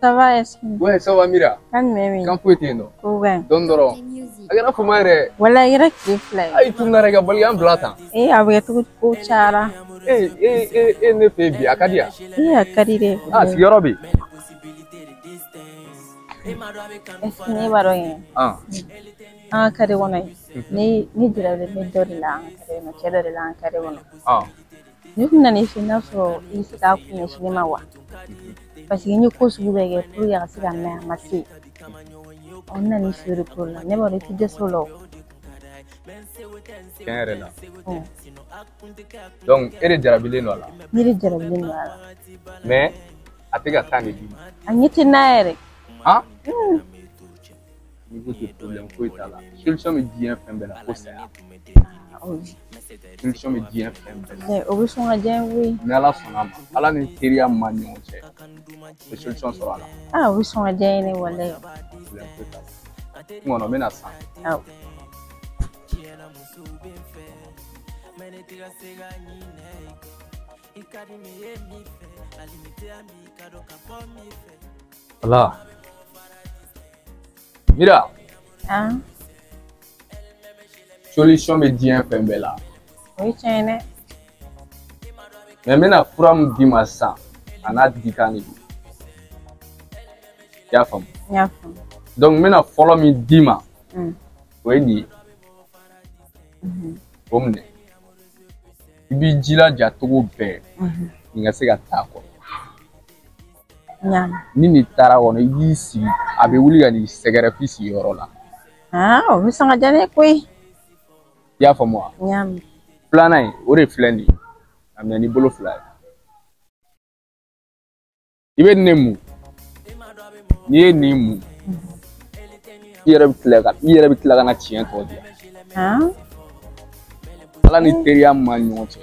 Ça va, Yassine? Ouais, ça va Mira. Kan jumɛn bɛ yen? Kan foyi tɛ yen nɔ. Ko ka ɲi. Dɔɔni dɔrɔn. A kɛra fama yɛrɛ. Wala i kɛra tile 2 ye. Ayi tununa dɛ ka bali k'an bila tan. Ee a bɛ kɛ cogo di ko cayara. E e e e ne fɛ yen bi a ka di yan. Ee a ka di dɛ. Ah sigiyɔrɔ bɛ yen. Yassine e b'a dɔn yɛrɛ. Ah. An ka kare kɔnɔ yen. Ne jarabilen bɛ dɔ de la an ka kare kɔnɔ, cɛ dɔ de la an ka kare kɔnɔ. Ah. Ne kun nana i fɛ n'a sɔrɔ i bɛ se k'a kun ɲɛsin ne ma wa? Parce que n ye ko sugu bɛɛ kɛ pour que a ka se ka mɛn a ma se. Ɔ n nana i fɛ o de ko la. Ne b'a dɔn i tɛ dɛsɛ o la o. Tiɲɛ yɛrɛ la. Donc e de jarabilen don a la. Ne de jarabilen don a la. Mais a tɛ ka temps de d'i ma. A ɲɛ tɛ n na yɛrɛ. Han? N'i ko ten problème foyi t'a la. Solution bɛ diɲɛ fɛn bɛɛ la fo saya. Solution bɛ diɲɛ fɛn bɛɛ la. O bɛ sɔn ka diya n ye koyi. Ni Ala sɔnna a ma, Ala ni teriya min b'an ni ɲɔgɔn cɛ, i bɛ solution sɔrɔ a la. Ah, o bɛ sɔn ka diya n ye dɛ walayi. Problème foyi t'a la. N kɔnɔ n bɛna san. Awɔ. Ala. Mira. Ah. Solution bɛ diɲɛ fɛn bɛɛ la. O ye tiɲɛ ye dɛ. Mais n bɛna fura min d'i ma sisan, a n'a dikan de don. I y'a faamu? N y'a faamu. Donc n bɛna fɔlɔ min d'i ma, o ye nin ye. O minɛ. I b'i jilaja cogo bɛɛ, nin ka se ka taa a kɔnɔ. Ni nin taara kɔnɔ, i b'i sigi, a bɛ wuli ka n'i sɛgɛrɛ f'i sigiyɔrɔ la. Ah, o bɛ sɔn ka diya ne ye koyi. I y'a faamu wa? N y'a mɛn. Filanan in, o de filɛ nin ye. A minɛ n'i bolo 2 ye. I bɛ nin mun? N'i ye nin mun, i yɛrɛ bɛ tila ka na tiɲɛ tɔ di yan. Ala ni teriya min b'an ni ɲɔgɔn cɛ,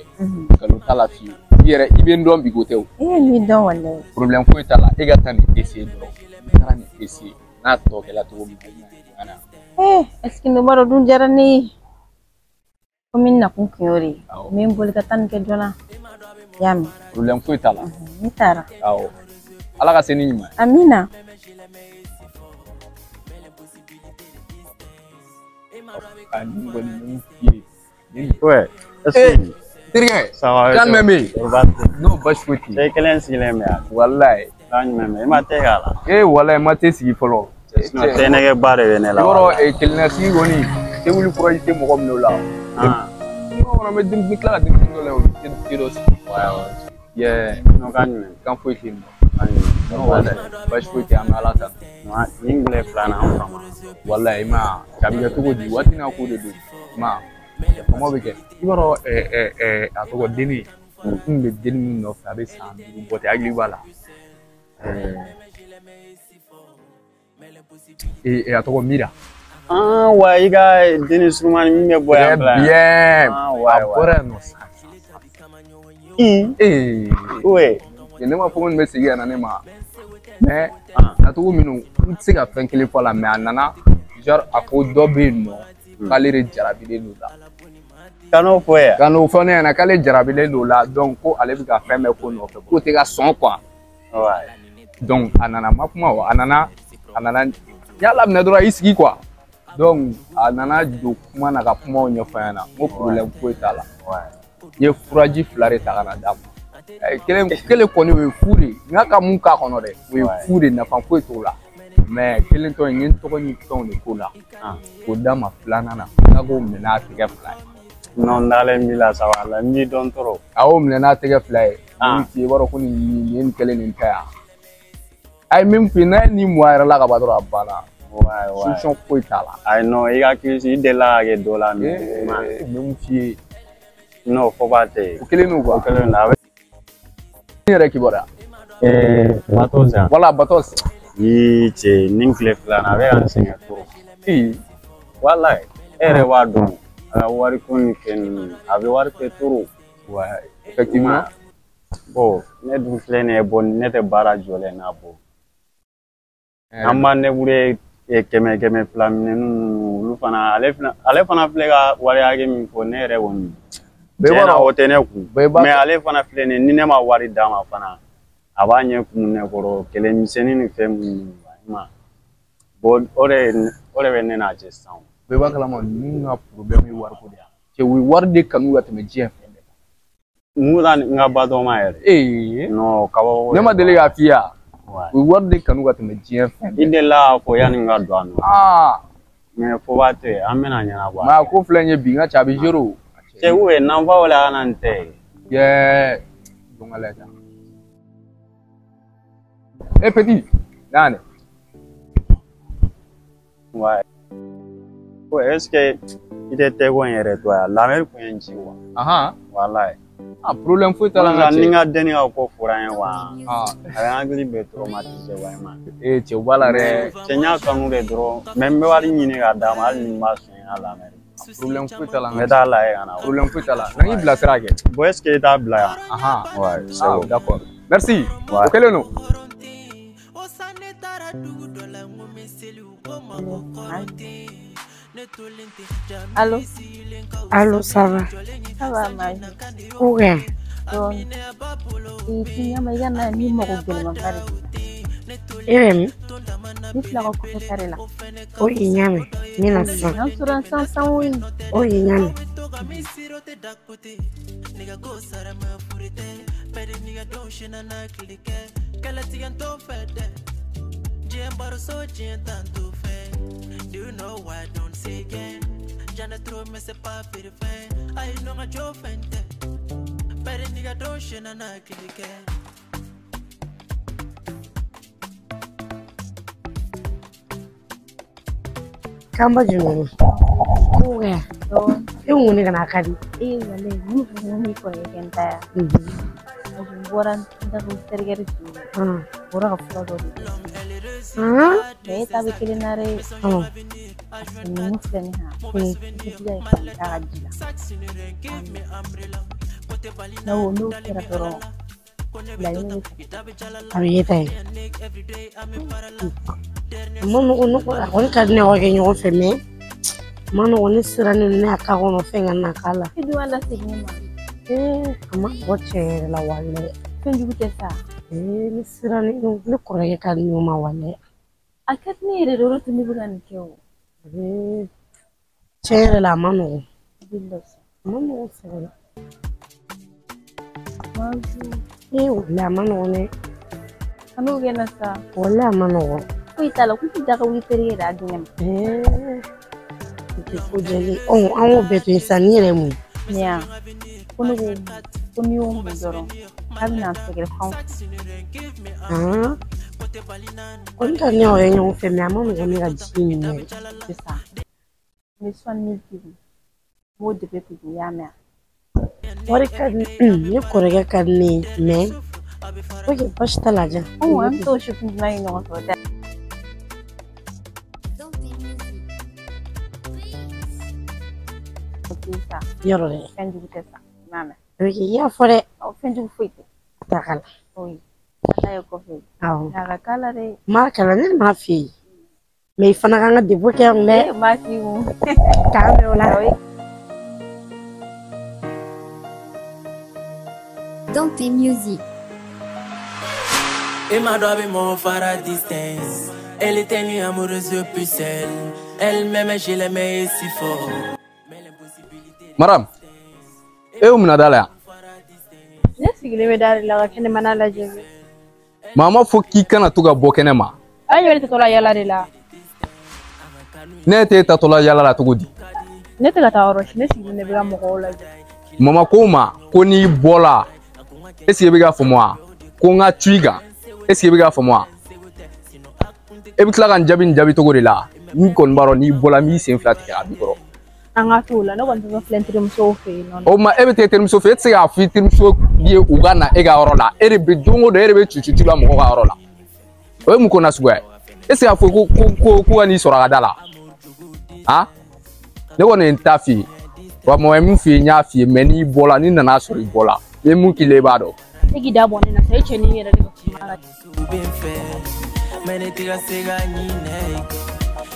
nkalon t'a la fiyewu. I yɛrɛ i bɛ n dɔn bi ko tɛ o. E ye min dɔn walayi. Problème foyi t'a la, e ka taa nin essayer dɔrɔn. I taara nin essayer, n'a tɔ kɛla cogo min na, i bɛna. Ee est-ce que ne b'a dɔn dun diyara ne ye. Komi n nakun kun y'o de ye. N bɛ n boli ka taa nin kɛ joona. I y'a mɛn. Problème foyi t'a la. Ne taara. Awɔ. Ala ka se ni ɲuman ye. Amina. A nin kɔni mun f'i ye. Ouais. Eh, terikɛ. Ça va? Kan jumɛn bɛ yen? Non, baasi foyi tɛ yen. Cɛ kelen sigilen bɛ yan. Walayi. Kan jumɛn bɛ yen? I ma te k'a la? Eh, walayi, n ma te sigi fɔlɔ. Sinon te nɛgɛba de bɛ ne la. Yɔrɔ kelenna sigi kɔni, te wuli kuraji tɛ mɔgɔ minɛ o la. N kɔnɔ n bɛ denmisɛnnin tila ka denmisɛnnin dɔ lajɛ, o bɛ te dɔ sigi. Yeah. Non, kan jumɛn? Kan foyi tɛ yen nɔ. Kan jumɛn? Non, walayi, baasi foyi tɛ yen, an bɛ Ala tanu. Nin tile filanan an fama. Walayi, i ma ye a bɛ kɛ cogo di? Waati n'a ko de don. I ma ye a? Faamaw bɛ kɛ. I b'a dɔn a tɔgɔ denni, n kun bɛ denni min nɔfɛ a bɛ san 5 bɔ tɛ, hakili b'a la. A tɔgɔ Mira. Ah wa i ka denni surumani min bɛ bɔ yan bila yan. Bien. A bɔra yan nɔ sisan. Ee. Ouais. Ne ma fɔ ko nin bɛ segin ka na ne ma. Mais a cogo min n tɛ se ka fɛn kelen fɔ a la, mais a nana genre a ko dɔ bɛ yen nɔ k'ale de jarabilen don la. Kan'o fɔ yan. Kan'o fɔ ne ɲɛna k'ale jarabilen don la, donc ko ale bɛ ka fɛn bɛɛ ko nɔfɛ k'o tɛ ka sɔn quoi. Donc a nana ma kuma o, a nana n y'a laminɛ dɔrɔn a y'i sigi quoi. Donc a nana don kuma na ka kumaw ɲɛfɔ n ɲɛna, n ko problème foyi t'a la. N ye furaji 2 de ta ka na d'a ma. Kelen kɔni o ye fu de ye, n ka mun k'a kɔnɔ dɛ, o ye fu de, nafa foyi t'o la. Mais kelen tɔ in, n ye n tɔgɔ ni fɛnw de k'o la, k'o d'a ma filanan na, n k'o minɛ n'a tɛgɛ 2 ye. Non, n dalen b'i la sa wala, n b'i dɔn trop. A y'o minɛ n'a tɛgɛ 2 ye. Min f'i ye, i b'a dɔn ko nin ye nin kɛlen nin ta yan. A ye min f'i ye, n'a ye nin mun a yɛrɛ la ka ban dɔrɔn a banna. Solution foyi t'a la. Ayi non, i ka kilisi i delila ka kɛ dɔ la mais. N bɛ mun f'i ye. Non, fɔba tɛ yen. O kelen don quoi. O kelen don, a bɛ. Ne yɛrɛ kibaruya. Batos yan. Voilà, Batos. Ii cɛ, nin tile filanan a bɛ ka n sɛgɛn trop. Ee. Walayi, e yɛrɛ b'a dɔn. A ka wari ko ni fɛn ninnu, a bɛ wari fɛ trop. Ouais, effectivement. Bon, ne dun filɛ nin ye, bon ne tɛ baara jɔlen na bon. An b'an débrouiller 100 200 minɛni ninnu, olu fana ale fana filɛ ka wari hakɛ min fɔ ne yɛrɛ kɔni. Tiɲɛ na o tɛ ne kun. Mais ale fana filɛ nin ye, ni ne ma wari d'a ma fana. A b'a ɲɛ kumu ne kɔrɔ kɛlɛ misɛnnin ni fɛn minnu ma bon o de bɛ ne n'a cɛ sisan. Bɛɛ b'a kalama ninnu ka problème ye wariko de ye. Cɛ u ye wari de kanu ka tɛmɛ diɲɛ fɛn bɛɛ kan. Mun ka n ka batɔgɔma yɛrɛ. Ee. Non kabako. Ne ma deli k'a f'i ye wa? U ye wari de kanu ka tɛmɛ diɲɛ fɛn bɛɛ. I delila k'a fɔ yanni n ka don a nɔ. Aa. Mais fo b'a to yen an bɛna ɲɛnabɔ. Maa ko filɛ nin ye bi n ka cɛ a bɛ gérer o. Cɛ ou bien nanfa wala ka na nin tɛ ye. Yɛɛ don ka lajɛ. Eh petit, nane. Ouais. Ouais, est-ce que i tɛ tɛgɛ in yɛrɛ to yan? Lamɛri kun ye n ci quoi. Ahan. Walayi. Ah problème foyi t'a la n ka cɛ. Ni n ka denni ka ko fɔra n ye quoi. Ah. A bɛ n hakili bɛ traumatisé quoi i ma. Eh cɛ o b'a la dɛ. Cɛ n y'a kanu de dɔrɔn mais n bɛ wari ɲini k'a d'a ma hali ni n b'a sɔn n ka lamɛri. Problème foyi t'a la. N bɛ taa lajɛ ka na. Problème foyi t'a la. N'an y'i bilasira kɛ. Bon est-ce que i t'a bila yan? Ahan. Ouais, c'est ah, bon. D'accord. Merci. Ouais. O kɛlen don. Allô? Allô, ça va? Ça va, Marie. Ouais. Donc, ni mɔgɔ gɛlɛmanba de. E bɛ min? Ne filɛ ka kɔfɛ ta de la. O ye n y'a mɛn. N bɛna sisan. An sɔrɔ sisan sisan o ye. O ye n y'a mɛn. Kamba jumɛn? Ko kɛ. E ko ne kana ka di. Ee walayi ne ko ne kɔrɔkɛ kɛ n ta yan. N bɔra n taara n terikɛ de fɛ yen. N bɔra ka fura dɔ di. Mais e ta bɛ kelen na dɛ. Parce que ninnu filɛ nin ye han. I tɛ jija ka nin ta ka ji la. N'o kɛra dɔrɔn laɲini bɛ A bɛ e ta ye. A ma nɔgɔn ne a kɔni ka di ne ka kɛ ɲɔgɔn fɛ mais a ma nɔgɔn ne sirannen don ne y'a k'a kɔnɔ fɛn ka na k'a la. I dun b'a lasegin ne ma. Ee a ma nɔgɔn tiɲɛ yɛrɛ la walayi. Fɛn jugu tɛ sa. Ee ne sirannen don ne kɔrɔkɛ ka di ne ma walayi. A ka di ne yɛrɛ de o de tun ne bɛ ka nin kɛ o. Ee tiɲɛ yɛrɛ la a ma nɔgɔn. A ma nɔgɔn sɛbɛ. Ee walayi a ma nɔgɔn dɛ. Kan'o kɛ n na sa. Walayi a ma nɔgɔn. Foyi t'a la ko tɛ da ka wuli terikɛ de y'a di ne ma. Ee o tɛ ko jɛlen ye. An k'o bɛɛ to yen sisan nin yɛrɛ ye mun ye? Ne ya ko ne ko ko n'i y'o min dɔrɔn k'a bɛna n sɛgɛrɛ fan. Kɔni ka di ne yɛrɛ ɲɔgɔn fɛ mais a ma nɔgɔn ne ka ji min yɛrɛ. Sisan n bɛ 60 000 k'i kun n b'o de bɛ k'i kun i y'a mɛn. Wari ka di ne kɔrɔkɛ ka di ne ye mais ok baasi t'a la jan. An bɛ t'o si kun dilan ye ɲɔgɔn fɛ o tɛ. Sa. Yɔrɔ dɛ. Fɛn jugu tɛ sa i m'a mɛn. Ok i y'a fɔ dɛ. Awɔ fɛn jugu foyi tɛ. A ta k'a la. Oui. Ala ye kɔfɛ. Awɔ. A ka k'a la dɛ. N m'a kalan ne de m'a f'i ye. Mais i fana kan ka debo kɛ yan dɛ. Ee n b'a k'i kun. K'an bɛn o la. Dante Music. Et ma doigt mon phare à distance. Elle était nue amoureuse depuis seule. Elle m'aimait, je l'aimais si fort. Maram, e y'o minɛ da la yan. Ne sigilen bɛ da de la ka kɛnɛmana lajɛ. Maa ma fɔ k'i kana to ka bɔ kɛnɛ ma. An yɛrɛ tɛ la yala de la. Ne t'e tatɔla yala la cogo di? Ne tɛ ka taa yɔrɔ si, ne sigilen de bɛ ka mɔgɔw lajɛ. Mama ko ma ko n'i bɔla est ce que i bɛ k'a faamu wa? Ko n ka cu i kan est ce que i bɛ k'a faamu wa? E bɛ tila ka n jaabi nin jaabi cogo de la. N kɔni b'a dɔn n'i bɔla n b'i sen fila tigɛ a b'i kɔrɔ. An ka t'o la ne kɔni tɛ filɛ n terimusow fɛ yen nɔ. O ma e bɛ taa terimuso fɛ e tɛ se k'a fɔ i terimuso ye u ka na e ka yɔrɔ la e de bɛ don o don e de bɛ cucucu la mɔgɔ ka yɔrɔ la o ye mun ko nasuguya ye e tɛ se k'a fɔ ko ko ko ko ka n'i sɔrɔ a ka da la han ne kɔni ye n ta f'i ye wa mɔgɔ ye min f'i ye n y'a f'i ye mais n'i bɔla n'i nana sɔrɔ i bɔla i ye mun k'i la i b'a dɔn. E k'i da bɔ ne na sa e cɛnin yɛrɛ de ka kuma la. Mais ne tɛ ka se ka ɲinɛ i kɔ.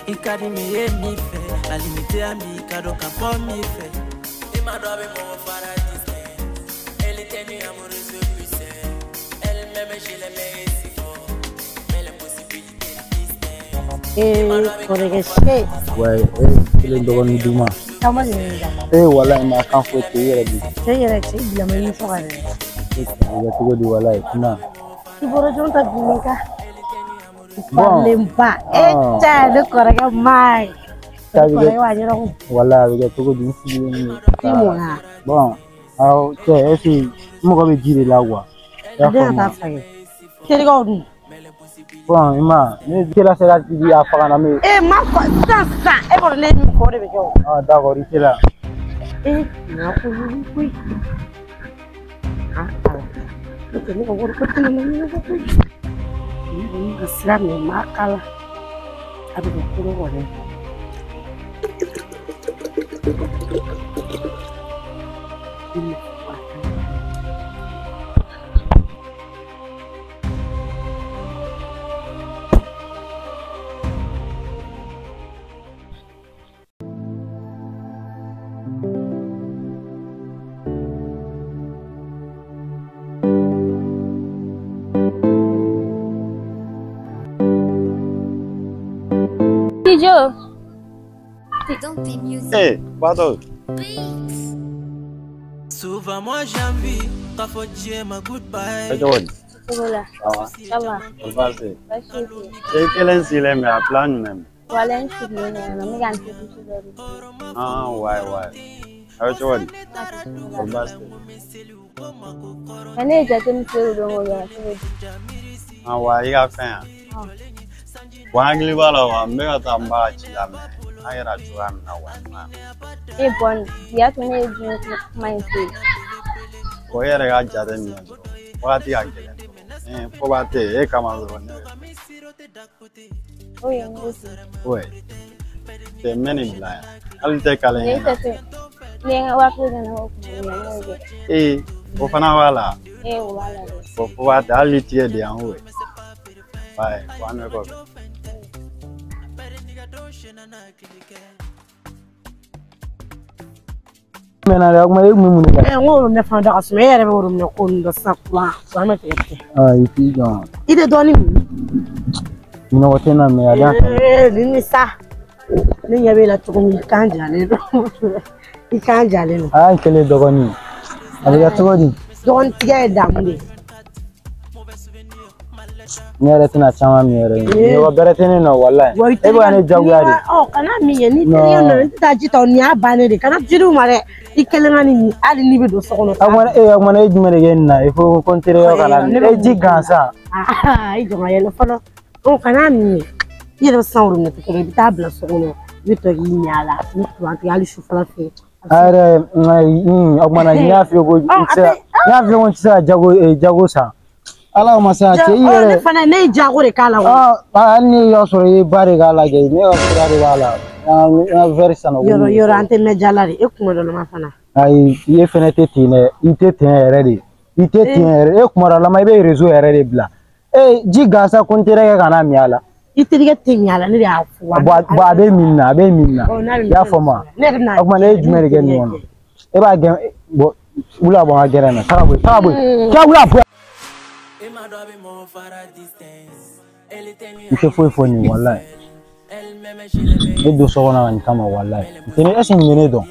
I ka di min ye min fɛ hali ni tɛ min ka dɔn ka bɔ min fɛ. I ma dɔn a bɛ mɔgɔ fara distance. Elle était nue amoureuse depuis seule. Elle m'aimait, je l'aimais. Kɔrɔkɛ se. Ouais, kelen dɔgɔnin duman. Caman de bɛ da. Walayi ma kan foyi tɛ i yɛrɛ bi. Cɛ yɛrɛ cɛ bilama i fɔ ka dɛ. A bɛ cogo di walayi kuma. I bɔra jɔn ta bi min kan. Falenba. Cɛ ne kɔrɔkɛ ma ye. Kɔrɔkɛ b'a ɲɛnabɔ. Walayi a bɛ kɛ cogo di n sigilen don. I mɔna. Bon, awɔ cɛ est ce que n mago bɛ ji de la quoi. Ne ka taa furakɛ. Terikɛw dun. Bon, i ma ne teliya sera a faga na mais. Ma fɔ sisan sisan e kɔni ne ye min fɔ o de bɛ kɛ o. Ah d'accord i teliya. Nin ko jugu koyi. Ah ala. Ne tɛ ne ka wari ko tɛna na ɲɛnabɔ koyi. Ne kɔni ka sira minɛ n b'a kala. A bɛ kɛ kolo kɔni. Tijo. Bato. Souvent moi j'ai envie, parfois j'ai ma goodbye. Voilà. Ça va. Vas-y. Et quel est le mais à plan même. Voilà, un petit peu, mais mais Ah ouais ouais. Ah tu vois. Vas-y. Ne jate min filɛ o don o don Ah ouais, il a fait. Bon, hakili b'a la wa n bɛ ka taa n ba ka ci la mɛ an yɛrɛ cogoya min na wa. E bɔn bi y'a to ne ye diɲɛ kuma in fɛ yen. O yɛrɛ ka jate minɛ dɔrɔn wagati ka gɛlɛn dɔrɔn ko b'a tɛ e kama dɔrɔn ne. O ye n ko ten. Ouais. Tɛ n bɛ nin bila yan hali tɛ kalan Ne tɛ se ni n ka wari ko nana o kuma na n y'o kɛ. O fana b'a la. O b'a la dɛ. O fo b'a tɛ hali ni tigɛ di yan o ye. Bye, an bɛ kɔfɛ. Mɛna dɛ, o kuma e kun bɛ mun de la? N ko worobinɛ fana da ka suma e yɛrɛ bɛ worobinɛ ko ninnu dɔn sisan kuran bɛ tigɛ tigɛ. Ah, i t'i jɔ. I tɛ dɔɔnin min. Minɔgɔ tɛ n na mɛ a da kan. Nin ni sa. Ne ɲɛ b'e la cogo min i kan jalen don. I kan jalen don. A y'an kelen dɔgɔnin. A bɛ kɛ cogo di? Dɔgɔnin tigɛ ye damu de ye. Ne yɛrɛ tɛna caman min yɛrɛ ye. Mɔgɔ bɛrɛ tɛ ne nɔ walayi. E bɛ ka ne jagoya de. Kana min ye ni terikɛ nana ne tɛ taa ji ta nin y'a bannen de kana ji d'u ma dɛ. I kelen ka nin hali n'i bɛ don so kɔnɔ. A kumana e jumɛn de kɛ nin na i ko ko n terikɛ ka na min. E ji gansan. I jɔ ka yɛlɛ fɔlɔ. Kana min ye. I yɛrɛ bɛ san worobinɛ kelen i bɛ taa bila so kɔnɔ i bɛ to k'i ɲɛ a la ni kuran tigɛ hali sufɛla fɛ. A yɛrɛ o kumana n y'a f'i ye ko n tɛ se ka n y'a f'i ye ko n tɛ se ka jago san. Ala ma se a cɛ i yɛrɛ. Ne fana ne ye jago de k'a la o. Hali ni y'a sɔrɔ i ye ba de k'a la kɛ ne ka fura de b'a la n ka wɛri san. Yɔrɔ an tɛ mɛn jala de e kuma dɔ la fana. Ayi i fana tɛ ten dɛ i tɛ ten yɛrɛ de i tɛ ten yɛrɛ e kuma dɔ la ma i bɛ réseau yɛrɛ de bila ji gansan ko n terikɛ kana min a la. I terikɛ tɛ min a la ne de y'a fɔ. Bon a bɛ min na a bɛ min na i y'a faamu wa o tuma ne ye jumɛn de kɛ nin kɔnɔ e b'a gɛn bɔn wula bɔ n ka gɛrɛn na taga bɔ yen taga bɔ yen taga wula bɔ. N tɛ foyi fɔ nin walayi ne don so kɔnɔ ka nin kama walayi n tɛ ne est ce que nin bɛ ne dɔn.